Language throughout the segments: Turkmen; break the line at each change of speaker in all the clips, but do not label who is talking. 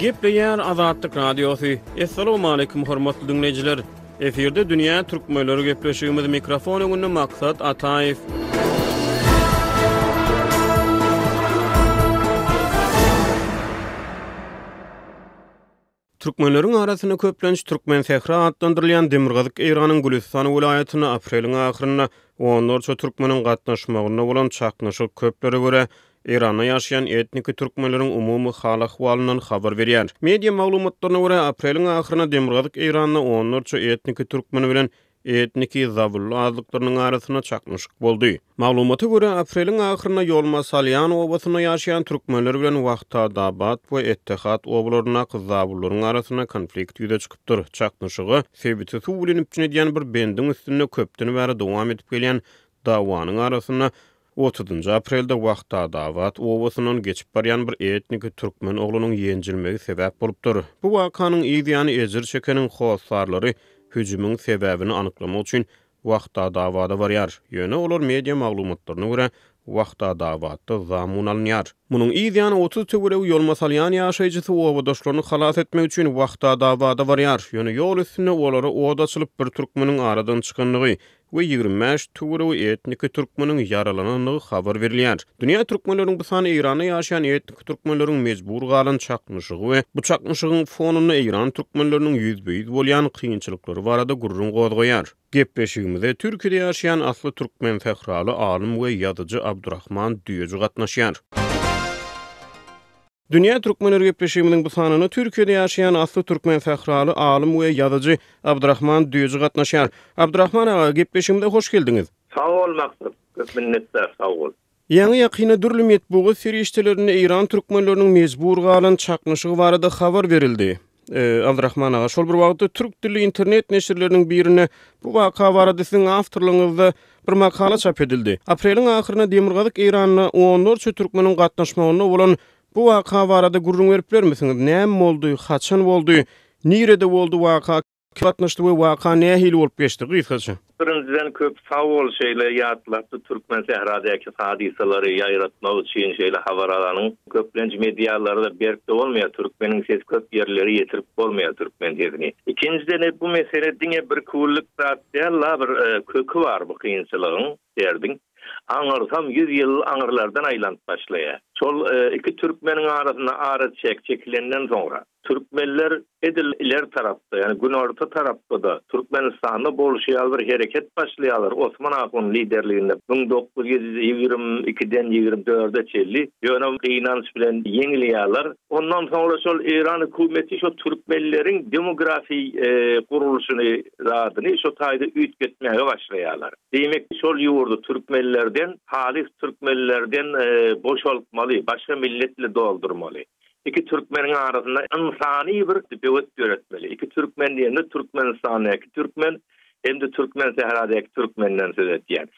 Gepleýär Azatlyk Radiosy. Assalamualaikum hormatly diňleýjiler. Efirde dünýä türkmenleri gepleşigimiz mikrofon öňünde Maksat Ataýew. Türkmenleriň arasynda köplenç Türkmensähra atlandyrylýan demirgazyk Eýranyň Gülüstan welaýatynda apreliň ahyrynda onlarça türkmeniň gatnaşmagynda bolan çaknyşyk köplere görä, Eýranda ýaşaýan etniki türkmenleriň umumy hal-ahwalyndan habar berýär. Media maglumatlaryna görä, apreliň ahyrynda demirgazyk Eýranda onlarça etniki türkmen bilen etniki zabully azlyklarynyň arasynda çaknyşyk boldy. Maglumata görä, apreliň ahyrynda Ýolmasalýan obasynda ýaşaýan türkmenler bilen Wahtadabat we Ettehat obalaryndaky zabullaryň arasynda konflikt ýüze çykypdyr. Çaknyşyga sebiti suw bilen üpjün edýän bir bendiň üstünde köpden bäri dowam edip gelýän dawanyň arasynda Otuzynjy aprelde Wahtadabat obasyndan geçip barýan bir etniki türkmen oglunyň ýenjilmegi sebäp bolupdyr. Bu wakanyň yz ýany ejir çekeniň hossarlary hüjümiň sebäbini anyklamak üçin Wahtadabada barýar. Ýöne olar media maglumatlaryna görä, Wahtadabatda zamun alynýar. Munuň yz ýany 30 töweregi ýolmasalýan ýaşaýjysy obadaşlaryny halas etmek üçin Wahtadabada barýar. Ýöne ýol üstünde olara ot açylyp, bir türkmeniň aradan çykandygy we 25 töweregi etniki türkmeniň ýaralanandygy habar berilýär. Dünýä türkmenleriniň bu sany Eýranda ýaşaýan etniki türkmenleriň mejbur galan çaknyşygy we bu çaknyşygyň fonunda eýran türkmenleriniň ýüzbe-ýüz bolýan kynçylyklary barada gürrüň gozgaýar. Gepleşigimize Türkiýede ýaşaýan asly türkmensähraly alym we ýazyjy Abdurahman Düýeji gatnaşýar. Dünýä türkmenleri gepleşigimiziň bu sanyna Türkiýede ýaşaýan asly türkmen sähraly alym we ýazyjy Abdyrahman Düýeji gatnaşýar. Abdyrahman aga, gepleşigimize hoş geldiňiz.
Sag bol Maksat, köp minnetdar, sag bol.
Ýaňy-ýakynda dürli metbugat serişdelerinde eýran türkmenleriniň mejbur galan çaknyşygy barada habar berildi. Abdyrahman aga, şol bir wagtda türk dilli internet neşirleriniň birinde bu waka barada siziň awtorlygyňyzda bir makala çap edildi. Apreliň ahyrynda Demirgazyk Eýranda onlarça türkmeniň gatnaşmagynda bolan bu waka barada gürrüň berip bilermisiňiz? Näme boldy, haçan boldy, nirede boldy waka, kim gatnaşdy we waka nähili bolup geçdi? Gysgaça.
Birinjiden köp sag bol şeýle ýatlapdy Türkmen sähradäki hadysalary ýaýratmak üçin şeýle habar alanyň köplenç medialarda berkde bolmaýar türkmeniň sesi köp ýerlere ýetirip bolmaýar türkmen sesini. Ikinjiden bu mesele diňe bir günlük zat däl la bir köki bar bu kynçylygyň derdiň aňyrsam ýüz ýyl aňyrlardan aýlanyp başlaýar. Şol iki türkmeniň arasynda araçäk çekilenden soňra Türkmenler edil ileri tarapda, ýagny günorta tarapda-da Türkmenistanda bolşy ýaly bir hereket başlaýarlar Osman ahun liderliginde 1922-den 24-e çenli, ýöne gynanç bilen ýeňilýärler. Ondan soňra şol Eýran hökümeti şo türkmenleriň demografiý gurluşyny zadyny şo taýda üýtgetmäge başlaýarlar. Diýmek şol ýurdy türkmenlerden, halys türkmenlerden boşaltmaly, başga millet ile doldurmaly. Iki türkmeniň arasynda ynsany bir böwet döretmeli. Iki türkmen diýende Türkmenistandaky türkmen hem-de Türkmensähradäki türkmenden söz etýän.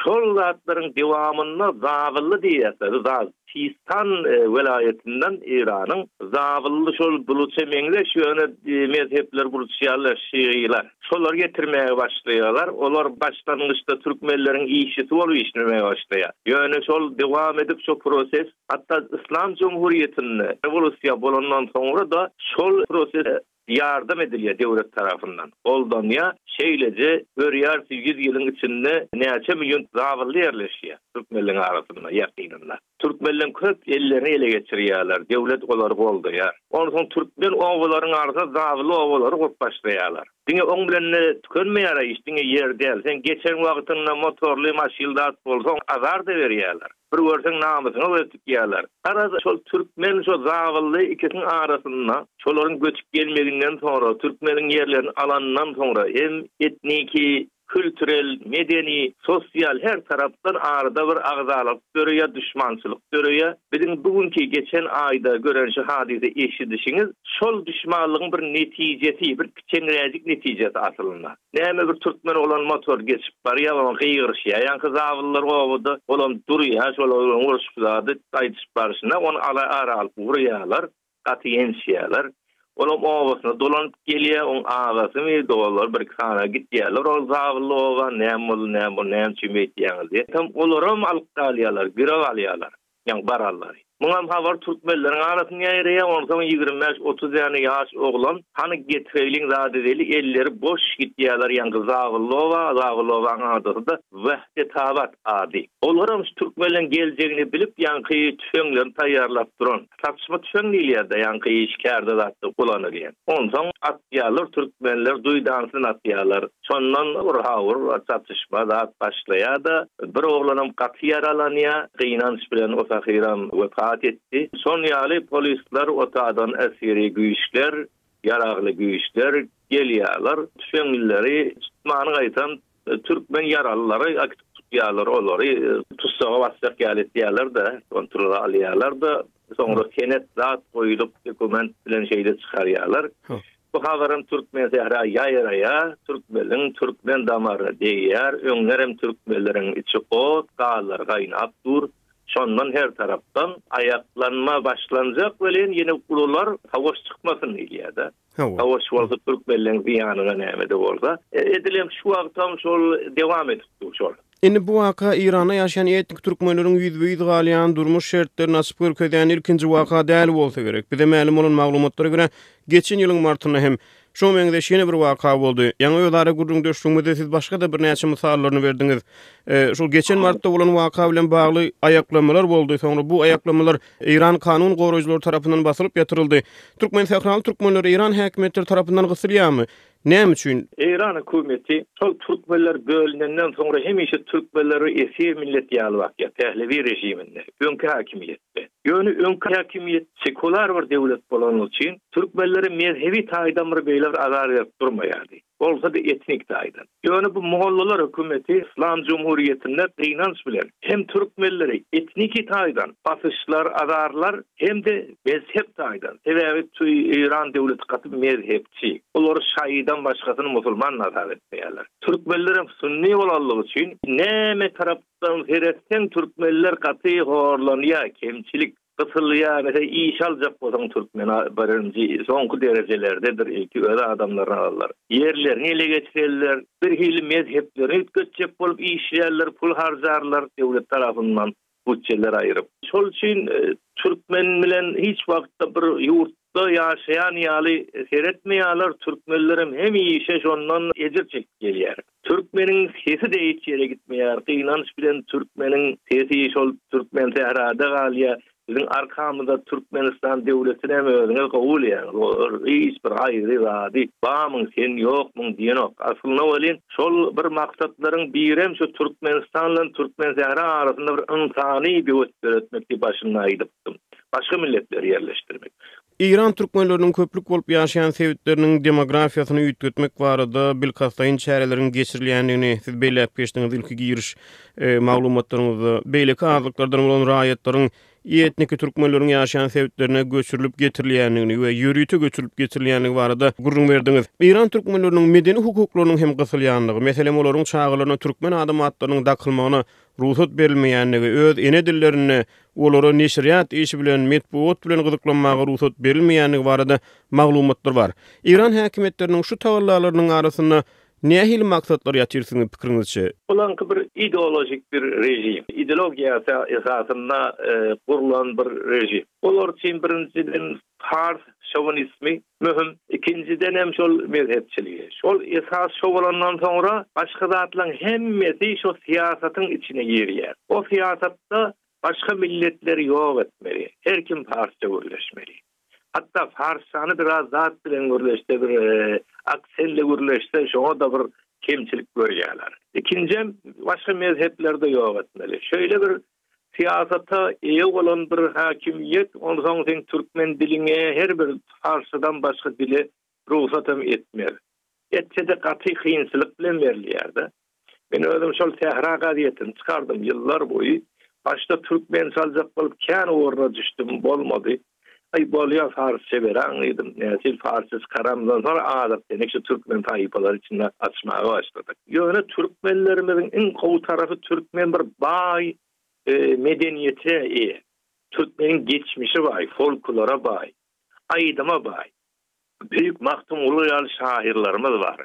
Şol zatlaryň dewamynda Zabylly diýýärler. Zaz Sistan welaýatyndan Eýranyň Zabylly şol buluça meňzeş ýöne mezhepler buluç ýaly şiiler. Şolary getirmäge başlaýarlar. Olar başlangyçda türkmenleriň işçisi bolup işlemäge başlaýar. Ýöne şol dewam edip şo proses Hatda Yslam Jumhuriýetinde rewolýusiýa bolandan soňra-da şol prosese ýardam edilýär döwlet tarapyndan, goldanýar. Şeýleje görýäris ýüz ýylyň içinde näçe million zabylly ýerleşýär türkmenleň arasynda, ýakynynda. Türkmenleň köp ellerini ele geçirýärler, döwlet olary goldaýar. Onsoň türkmen obalaryň arasynda zabylly obalary gurup başlaýarlar. Diňe oň bilen-de tükenmeýär-ä iş, diňe ýer däl. Sen geçen wagtyňda motorly maşyn zat bolsaň azar-da berýärler. Bir görseň namysyňa göz tikýärler. Garaz, şol türkmen şo zabylly ikisiniň arasynda şolaryň göçüp gelmeginden soňra, türkmeniň ýerlerini alanyndan soňra hem etniki, kültürel, medeni, sosial her tarapdan arada bir agzalyk döreýär, duşmançylyk döreýär. Biziň bu günki geçen aýda gören şu hadysa eşidişiňiz şol duşmanlygyň bir netijesi, bir kiçeňräjik netijesi aslynda. Näme bir türkmen oglan motor geçip barýar, oňa gygyryşýar. Ýaňky zabyllar obada, olam durýar, şol oglan urşup zady aýdyşyp barşyna, ony ala ara alyp urýarlar, gaty ýençýärler. Olam obasyna dolanyp gelýär, oň agasymy, doganlary birki sany gitýärler ol zabylly oba, näme boldy, näme boldy, näme üçin beýtýäňiz diýip. Soň olaram alyp galýarlar, girew alýarlar, ýaňky baranlary. Muňam habar türkmenleriň arasynda ýaýraýar, onsoň 25-30 däne ýaş oglan, hany getireýliň zat edeli, elleri boş gitýärler ýaňky Zagylowa, Zagylowaň adasy-da Wähdetabat ady. Olaram şu türkmenleň geljegini bilip ýaňky tüfeňlerini taýýarlap duran. Saçma tüfeň diýilýär-dä ýaňky işgärde zatda ulanylýan. Onsoň atýarlar türkmenler duýdansyz atýarlar. Şondan ur-ha-ur çatyşma zat başlaýar-da, bir oglanam gaty ýaralanýar, gynanç bilen o sahyram wepat etdi. Şon ýaly polisler otadan esgeri güýçler, ýaragly güýçler gelýärler, tüfeňlileri tutmany gaýtam türkmen ýaralylary äkidip tutýarlar, olary tussaga basjak ýaly etýärler-de, kontrola alýarlar-da, soňra senet zat goýulyp, dokument bilen şeýle çykarýarlar. Bu habaram Türkmensähra ýaýraýar, türkmeniň türkmen damaryna degýär, öňlerem türkmenleriň içi ot, gazlary gaýnap dur. Şondan her tarapdan aýaklanma başlanjak welin ýene ulular savaş çykmasyn diýilýär-de. Savaş bolsa türkmenleň zyýanyna näme-de bolsa. Edilem şu wagtam şol dewam edip dur şol.
Indi bu waka Eýranda ýaşaýan etnik türkmenleriň ýüzbe-ýüz galýan durmuş şertlerini açyp görkezýän ilkinji waka däl bolsa gerek. Bize mälim bolan maglumatlara görä, geçen ýylyň martynda hem şuňa meňzeş ýene bir waka boldy. Ýaňy özara gürrüňdeşligimizde siz başga-da birnäçe mysallaryny berdiňiz. Şol geçen martda bolan waka bilen bagly aýaklamalar boldy. Soňra bu aýaklamalar Eýran kanun goraýjylary tarapyndan basylyp ýatyryldy. Türkmensähraly türkmenler Eýran häkimiýetleri tarapyndan gysylýarmy? Näme üçin?
Eýran hökümeti şol türkmenler bölünenden soňra hemişe türkmenleri esir millet ýaly bakýar, Pehlewi režiminde, öňki häkimiýetde. Ýöne öňki häkimiýet sekular bir döwlet bolany üçin türkmenlere mezhebi taýdan bir beýle bir azar berip durmaýardy. Bolsa-da etnik taýdan. Ýöne bu mollalar hökümeti Yslam jumhuriýetinde gynanç bilen hem türkmenleri etniki taýdan basyşlar, azarlar hem-de mezhep taýdan. Sebäbi Eýran döwleti gaty mezhepçi. Olary şaýydan başgasyny musulman hasap etmeýärler. Türkmenlerem sünni bolanlygy üçin näme tarapdan seretseň türkmenler gaty horlanýar, kemçilik. Gysylýar, meselem, iş aljak bolsaň türkmen birinji, soňky derejelerdedir, ilki öz adamlaryny alarlar. Ýerlerini ele geçirerler, birhili mezheplerini üýtgetjek bolup işleýärler, pul harjarlar döwlet tarapyndan butjeler aýyryp. Şol üçin türkmen bilen hiç wagtda bir ýurtda ýaşaýan ýaly seretmeýärler, türkmenlerem hemişe şondan ejir çekip gelýär. Türkmeniň sesi-de hiç ýere gitmeýär. Gynanç bilen türkmeniň sesi şol Türkmensährada galýar. Biziň arkamyzda Türkmenistan döwletini hem özüňiz gowy bilýäňiz. Olar hiç bir aýry zady bamyň sen ýokmuň diýenok. Aslynda welin şol bir maksatlaryň birem şu Türkmenistan bilen Türkmensähra arasynda bir ynsany böwet döretmek diýip başynda aýdypdym. Başga milletleri ýerleşdirmek.
Eýran türkmenleriniň köplük bolup ýaşaýan sebitleriniň demografiýasyny üýtgetmek barada bilkastlaýyn çäreleriň geçirilýändigini siz belläp geçdiňiz ilki giriş maglumatlaryňyzda. Beýleki azlyklardan bolan raýatlaryň etniki türkmenleriň ýaşaýan sebitlerine göçürilip getirilýändigini we ýörite göçürilip getirilýändigi barada gürrüň berdiňiz. Eýran türkmenleriniň medeni hukuklarynyň hem gysylýandygy, meselem, olaryň çagalaryna türkmen adam atlarynyň dakylmagyna rugsat berilmeýändigi, öz ene dillerinde olara neşirýat işi bilen, metbugat bilen gyzyklanmaga rugsat berilmeýändigi barada maglumatlar bar. Eýran häkimiýetleriniň şu tagallalarynyň arasynda nähili maksatlar ýatyr siziň pikiriňizçe?
Bulaňky bir ideologik bir režim. Ideologiýa esasynda gurlan bir režim. Olar üçin birinjiden pars şowinismi möhüm, ikinjidenem şol mezhepçiligi. Şol esas şo bolandan soňra başga zatlaryň hemmesi şo syýasatyň içine girýär. O syýasatda başga milletleri ýok etmeli. Her kim parsça gürleşmeli. Hatda parsçany biraz zat bilen gürleşse bir aksenle gürleşse şoňa-da bir kemçilik görýärler. Ikinjem başga mezhepleri-de ýok etmeli. Şeýle bir Syýasata eýe bolan bir häkimiýet onsoň seň türkmen diliňe her bir parsçadan başga dile rugsatam etmez. Etse-de gaty kynçylyk bilen berilýär-de. Men özüm şol Sähra gazetini çykardym ýyllar boýy. Başda türkmençe aljak bolup kän ugruna düşdüm, bolmady. Aý bolýa farsça beräň diýdim. Näçe ýyl farsça çykaramyzdan soň azak-tenek şu türkmen sahypalary içinde açmaga başladyk. Ýöne türkmenlerimiziň iň gowy tarapy türkmen bir baý medeniýete eýe. Türkmeniň geçmişi baý, folklora baý, aýdyma baý. Beýik Magtymguly ýaly şahyrlarymyz bar,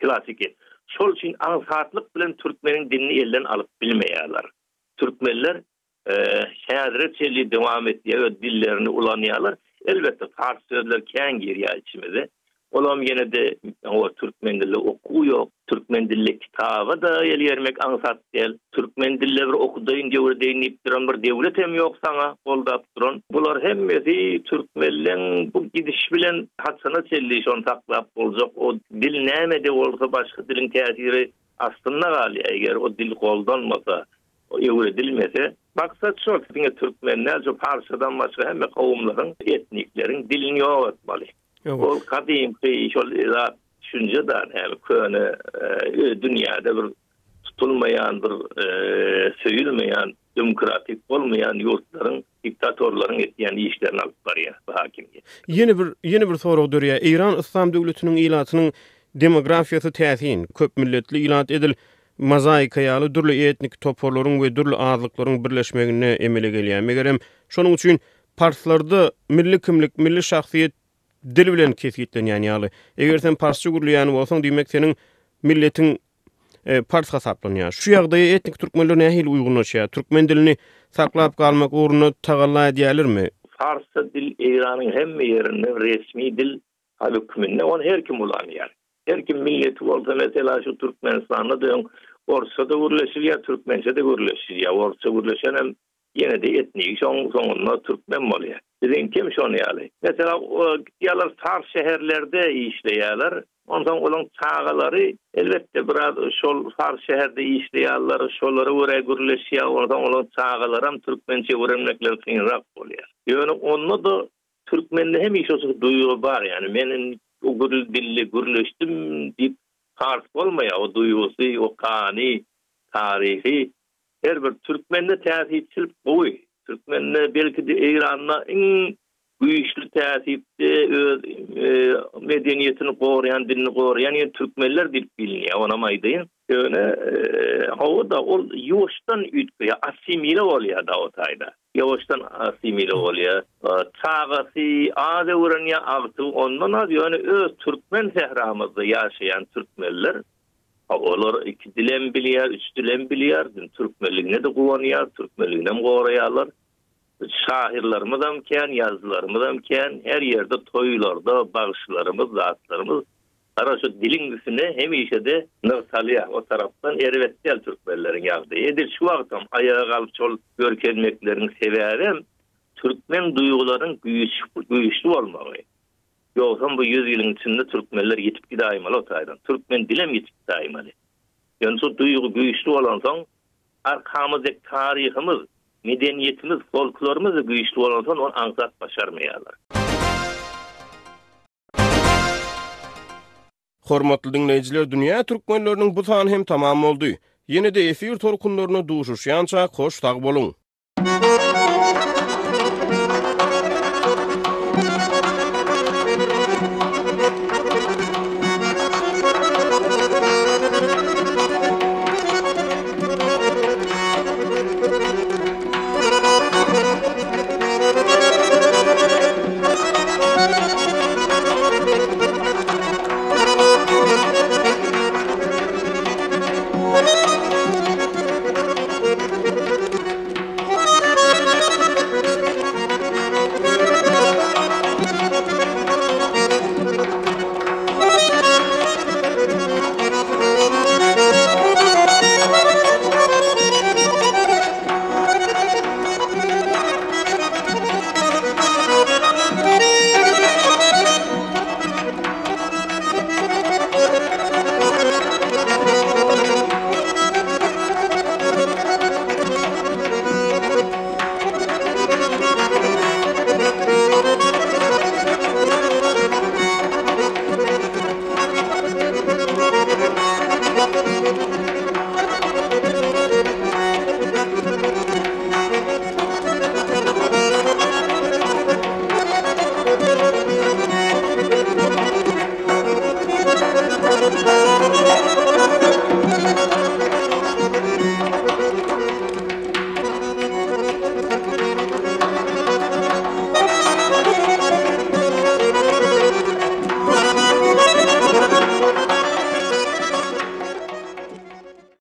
klasiki. Şol üçin aňsatlyk bilen türkmeniň dilini elden alyp bilmeýärler. Türkmenler. Häzire çenli dowam etýär öz dillerini ulanýarlar. Elbetde pars sözler kän girýär içimize. Olam ýene-de hawa türkmen dilde okuw ýok. Türkmen dilli kitaba-da el ýermek aňsat däl. Türkmen dilde bir okudaýyn döwredeýin diýip duran bir döwlet hem ýok saňa goldap duran. Bular hemmesi türkmenleň bu gidiş bilen haçana çenli şony saklap boljak o dil nämede bolsa başga diliň täsiri astynda galýar eger o dil goldanmasa öwredilmese. Maksat şol diňe türkmen däl şu parsçadan başga hemme kowumlaryň etnikleriň dilini ýok etmeli. Ol gadymky şol zat düşünje da näme köne dünýäde bir tutulmaýan bir söýülmeýän demokratik bolmaýan ýurtlaryň diktatorlaryň etýän işlerini alyp barýar bu hakimiýet.
Ýene bir ýene bir sorag dörýär. Eýran Yslam döwletiniň ilatynyň demografiýasy täsin. Köp milletli ilat edil mozaika ýaly dürli etnik toparlaryň we dürli azlyklaryň birleşmeginde emele gelýär. Megerem, şonuň üçin parslarda milli kimlik, milli şahsyýet dil bilen kesgitlenýän ýaly. Eger sen parsça gürleýän bolsaň, diýmek seniň milletiň pars hasaplanýar. Şu ýagdaýa etnik türkmenler nähili uýgunlaşýar? Türkmen dilini saklap galmak ugrunda tagalla edýärlermi?
Parsça dil Eýranyň hemme ýerinde resmi dil hökmünde ony her kim ulanýar. Her kim milleti bolsa mesela şu Türkmenistanda-da öň orsça-da gürleşilýär, türkmençe-de gürleşilýär. Orsça gürleşenem Ýene-de etnigi şoň soňunda türkmen bolýar. Biziňkem şon ýaly. Meselem, gidýärler pars şäherlerde işleýärler. Onsoň olaň çagalary elbetde biraz şol pars şäherde işleýärler, şolara görä gürleşýär. Onsoň olaň çagalaram türkmençe öwrenmekleri kynrak bolýar. Ýöne onda-da türkmende hemişe şu duýgy bar, ýagny men indi o gürl dilli gürleşdim diýip pars bolmaýar. O duýgusy, o gany, taryhy Her bir türkmende täsipçilik gowy. Türkmende belki-de Eýranda iň güýçli täsipde öz medeniýetini goraýan, dilini goraýan ýene türkmenler diýlip bilinýär, onam aýdaýyn. Ýöne hawa-da ol ýuwaşdan üýtgeýär, assimile bolýar-da o taýda. Ýuwaşdan assimile bolýar. Çagasy az öwrenýär, agtygy ondan az, ýöne öz türkmen sähramyzda ýaşaýan türkmenler A olar iki dilem bilýär, üç dilem bilýär, türkmenligine-de guwanýar, türkmenliginem goraýarlar. Şahyrlarymyzam kän, ýazyjylarymyzam kän, her ýerde toýlarda bagşylarymyz, zatlarymyz gara şu diliň üstüne hemişe-de nygtalýar. O tarapdan erbet däl türkmenleriň ýagdaýy. Edil şu wagtam aýaga galyp şol görkezmekleriň sebäbem türkmen duýgularyň güýçli bolmagy. Ýogsam bu ýüz ýylyň içinde türkmenler ýitip gidäýmeli o taýdan. Türkmen dilem ýitip gidäýmeli. Ýöne şu duýgy güýçli bolansoň, arkamyzdaky taryhymyz, medeniýetimiz, folklorymyz-da güýçli bolansoň ony aňsat başarmaýarlar.
Hormatly diňleýjiler Dünýä Türkmenleriniň bu sany hem tamam boldy. Ýene-de efir tolkunlarynda duşuşýançak hoş sag boluň.